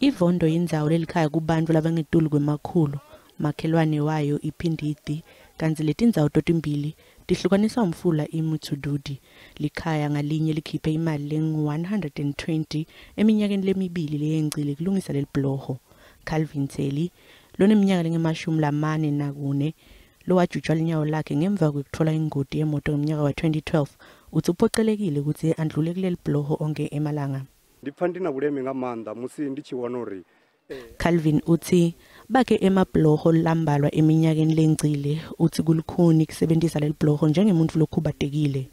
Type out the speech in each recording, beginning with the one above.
Ivondo yindzawo lelikhaya kubantfu labangetulu kwemakhulu, makhelwane wayo iPhinditi, kantsi letindzawo totimbili tihlukaniswa umfula iMutshududi. Likhaya ngalinye likhiphe imali lengu-120 eminyakeni lemibili leyengcile kulungisa lelibhuloho. Calvin Tseli, loneminyaka lengama-44, lowajutjwa linyawo lakhe ngemva kwekutfola ingoti yemoto ngomnyaka wa-2012, utsi uphocelekile kutsi andlule kuleli bhuloho onkhe emalanga. Ndi pfa ndi na vhuleme nga maanḓa musi ndi tshi wana uri Calvin utsi bakhe emabhuloho lambalwa eminyakeni lengcile. Utsi kulukhuni kusebentisa lelibhuloho njengemuntfu lokhubatekile.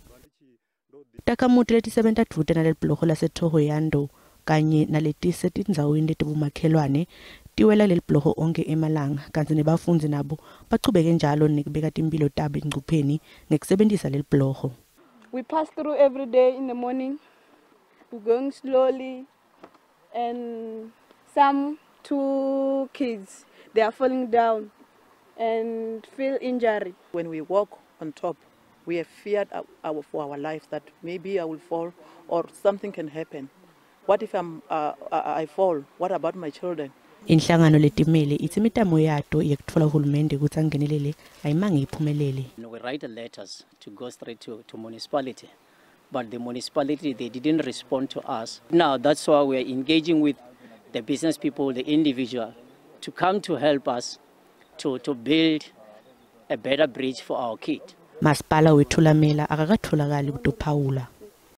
Takhamuti letisebenta dvute nalelibhuloho laseThohoyandou kanye naletisetindzaweni letibomakhelwane tiwela lelibhuloho onkhe emalanga, kantsi nebafundzi nabo bachubeke njalo nekubeka timphilo tabo engcupheni ngekusebentisa lelibhuloho. We pass through every day in the morning. We're going slowly, and some two kids, they are falling down and feel injury. When we walk on top, we have feared for our lives that maybe I will fall or something can happen. What if I fall? What about my children? Inhlangano letimele itsi imitamo yato yekutfola uhulumende kutsi angenelele ayimange iphumelele. We write the letters to go straight to municipality, but the municipality, they didn't respond to us. Now that's why we are engaging with the business people, the individual, to come to help us to build a better bridge for our kid. Masipala weThulamela akakatfolakali kutophawula.